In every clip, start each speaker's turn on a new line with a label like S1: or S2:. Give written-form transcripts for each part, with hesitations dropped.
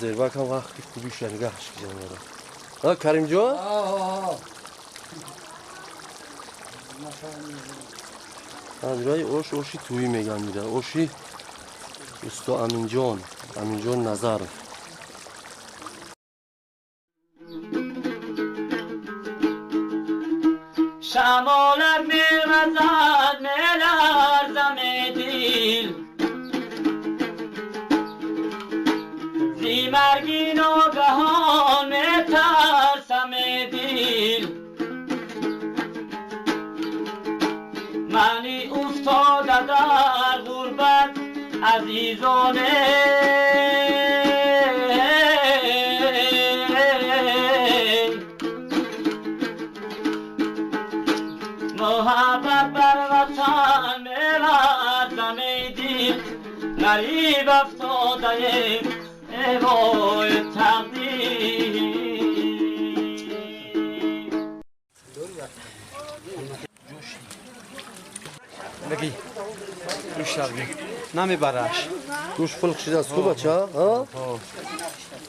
S1: Зербак ҳам вақти хубиша нигаҳш ҷонвара. Ҳа, Каримҷон? Ҳа, ош оши тӯйӣ меган мира. Оши усто Аминҷон, Аминҷон Назаров.
S2: Шамолак мевазад, меларзам дил. Зи марги ногаҳон метарсам дил. Мани уфтода дар ғурбат азизоне. Муҳаббат бар ватан меварзам дил. Ғариб афтодаем эй вой тақдир.
S3: Бигӣ гӯшт намебараш.
S1: Гӯшт фулқ шидааст ку бача?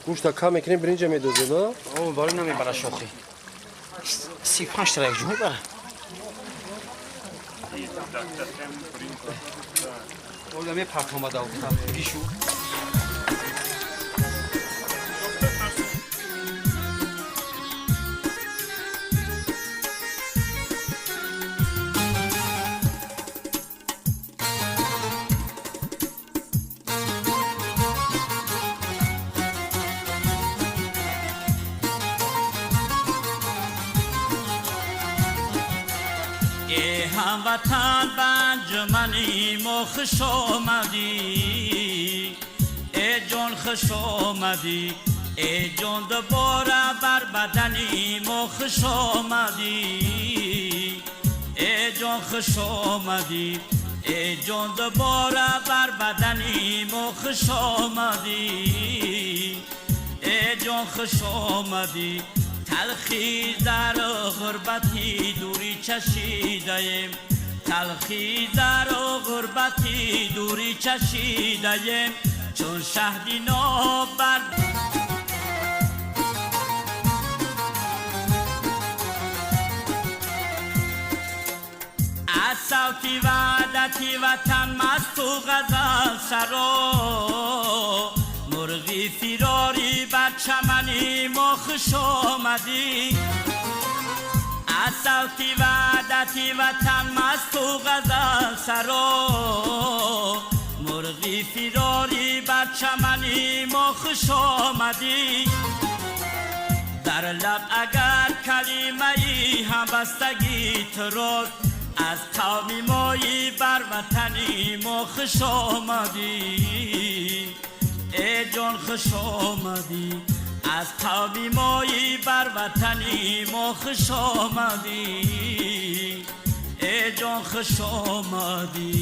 S1: Гӯшта кам мекунем, биринҷа медозем, а?
S3: Барои намебараш охи. 35 та як ҷо мебара. Ола мепартомада гишу.
S2: Ҳамватан ба анҷумани мо хуш омадӣ, эй ҷон хуш омадӣ, эй ҷон дубора бар бадани мо хуш омадӣ, эй ҷон хуш омадӣ, эй ҷон дубора бар бадани мо хуш омадӣ, эй ҷон хуш омадӣ. Талхи дар ғурбати дурӣ чашидаем, талхи дар ғурбати дурӣ чашидаем, чун шаҳди ноб бар аз савти ваҳдати ватан масту ғазал саро. Мурғи фирорӣ бар чамани мо хуш омадӣ, аз савти ваҳдати ватан масту ғазал саро. Мурғи фирорӣ бар чамани мо хуш омадӣ. Дар лаб агар калимаи ҳамбастагӣ туро, аз қавми мои бар ватани мо хуш омадӣ, эй ҷон хуш омадӣ, аз қавми мои бар ватани мо хуш омадӣ, эй ҷон хуш омадӣ.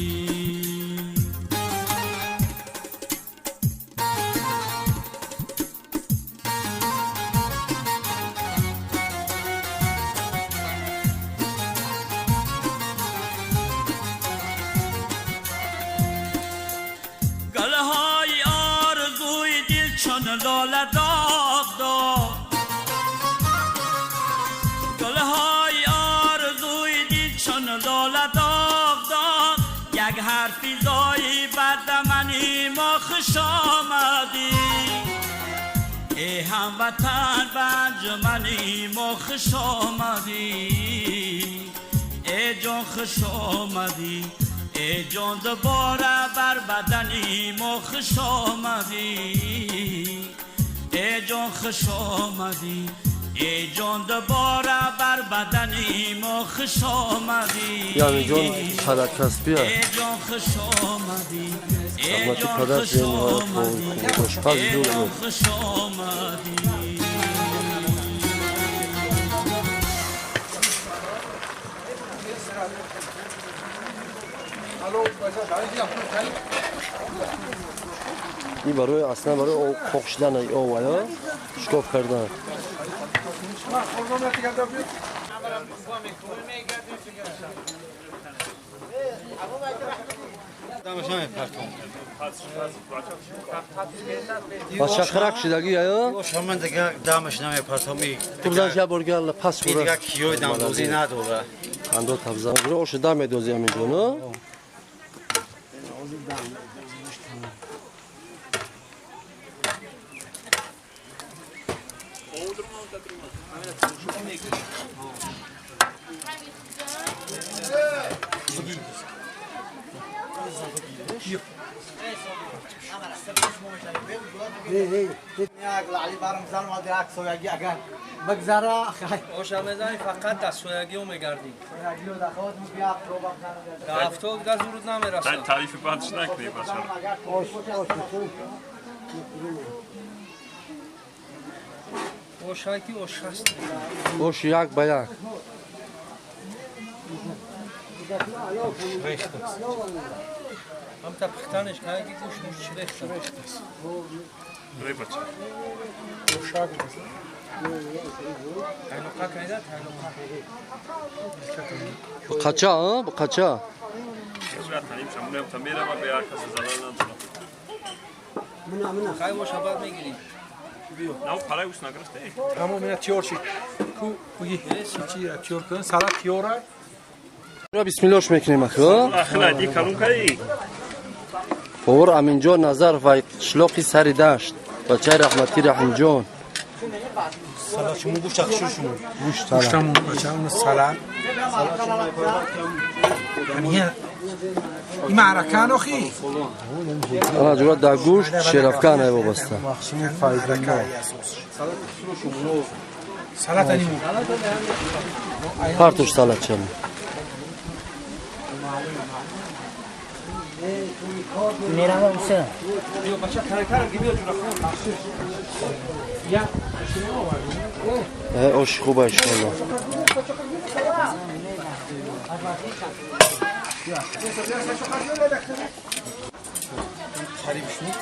S2: Гулҳои орзуи дил чун лола доғ дод, гулҳои орзуи дил чун лола доғ дод, як ҳарфи зои бар дамани мо хуш омадӣ, эй ҳамватан ба анҷумани мо хуш омадӣ, эй ҷон хуш омадӣ, эй ҷон дубора бар бадани мо хуш омадӣ, эй ҷон хуш омадӣ, эй ҷон дубора бар бадани мо хуш омадӣ.
S1: Аминҷон падар касбия.
S2: Эй ҷон хуш омадӣ, эй
S1: Хизмати
S2: ҷон
S1: падар
S2: хуш
S1: бениҳоят
S2: омадӣ,
S1: ошпаз
S2: эй
S1: зур
S2: ҷон
S1: буд.
S2: хуш омадӣ.
S1: Ин барои аслан барои қоқ шудан ова ё шикоф кардан. Бача храк шидаги ё?
S4: Ош ҳаман дига дамаш намепартоми.
S1: Тубзан я боргал пас
S4: бура. Дига киёй дамдозӣ надора.
S1: Андо табзан. Бура ош дам медози ҳаминҷо, но?
S5: Фақат дар соягиҳо мегардӣ. Дар 70 газ уруд намерасад.
S6: Тарифи бадш накунӣ, бача.
S5: Ошай ки ош ҳаст.
S1: Ош як ба як.
S5: Ҳамта пухтанеш каги гӯшт муш чирехта.
S6: Рей, бача.
S5: Тайноқа кайда тайноқа.
S1: Қача, а? Қача.
S5: Хай оша баъд мегирӣ.
S6: На, парай ус нагирифте.
S7: Тамом, ина тиёр шид. Ку буги чӣ тиёр кун, салат тиёра.
S1: Бисмиллош мекунем ахи.
S6: Ахла ди калун каи.
S1: Бовар Аминҷон Назаров ва қишлоқи сари дашт. Бачаи раҳматӣ Раҳимҷон.
S4: Салат шумо гӯшт ахшу шумо.
S1: Гӯшт салат.
S7: Гӯштамон бачаам салат. Ҳамия. Ин маъракан охи.
S1: Ана ҷура дар гӯшт шерафкан ай вобаста.
S7: Салат аниму.
S1: Партуш салат чами.
S5: Биё бача таракара ги биё ҷура хон.
S1: Ош хуба иншоалло.
S4: Хариб шумо.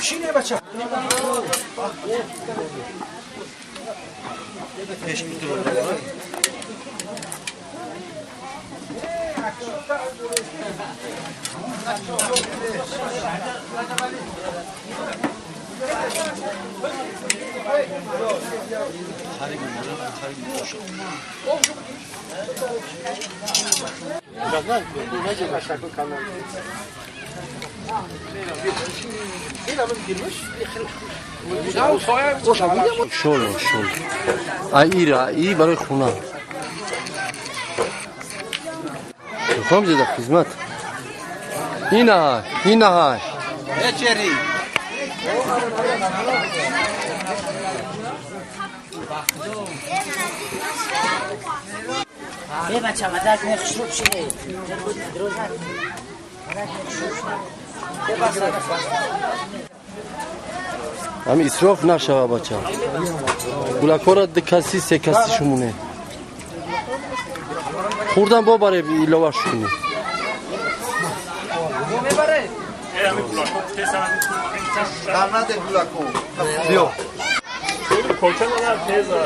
S7: Пшине бача.
S4: Пеш бутур.
S1: Шол, шол. Ай ира, и барои хона. Мехоҳам зида хизмат. Ина, ина ҳай.
S4: Ечери.
S3: Бача, мадак не хушруб шиде.
S1: Ҳами исроф нашава, бача. Гулакҳоро ду каси, се каси шумоне. Хурдан бо баре иловаш кунӣ. Биё.
S6: Коча надар теза.